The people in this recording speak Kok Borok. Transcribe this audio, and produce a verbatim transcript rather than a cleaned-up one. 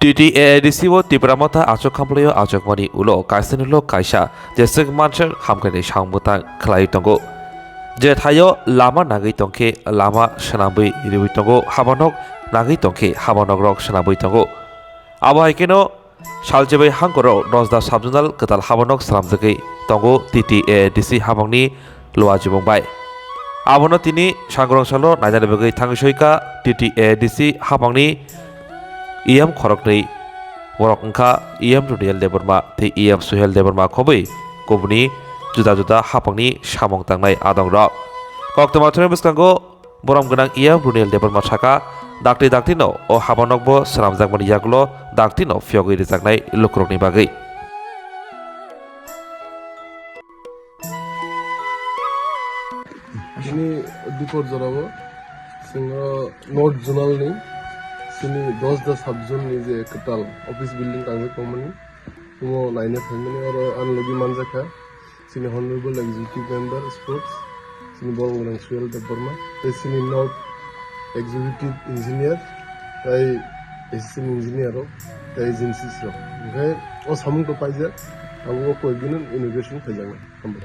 T T A A D C o Tipra Motha achuk khamlaio achukmani ulo kaisani ulo kaisa jeswk mansak hamkrai samung bwtang khlai tongo. Je thaio lama nagwi tongkhe lama swnamwi riwi tongo, habanok nagwi tongkhe habanokrok swnamwi tongo. Abo hai kheno salchibai hangkoro Rajda Subzonal kwtal habanok swnamjagwi tongo T T A A D C habangni Luajibung bai. Abono tini sangrong salo nainani bagwi thangwi soika T T A A D C habangni E M khoroknwi, borok wngkha E M Runiel Debbarma tei E M Suhel Debbarma khobwi kubuni juda juda habangni samung tangnai adongrok. Koktwma thani bwskango borom gwnang E M Runiel Debbarma saka, dakti daktino o habanokbo swnamjakmani yagulo daktino phiyogwi rwjaknai lukurokni bagwi. Bini dipor jorao chwng North Zonal ni chini Rajda Subzone ni je kwtal office building tangjak tongmani, omo naina phaimani oro ani logi manjakha chini Honorable Executive Member Sports, chini borom gwnang Suhel Debbarma, tei chini North Executive Engineer, tei Assistant Engineer rok, tei agencies rok. Hwnkhe o samung to paijak, abo o koyekdin inauguration khaijaknai. Hambai.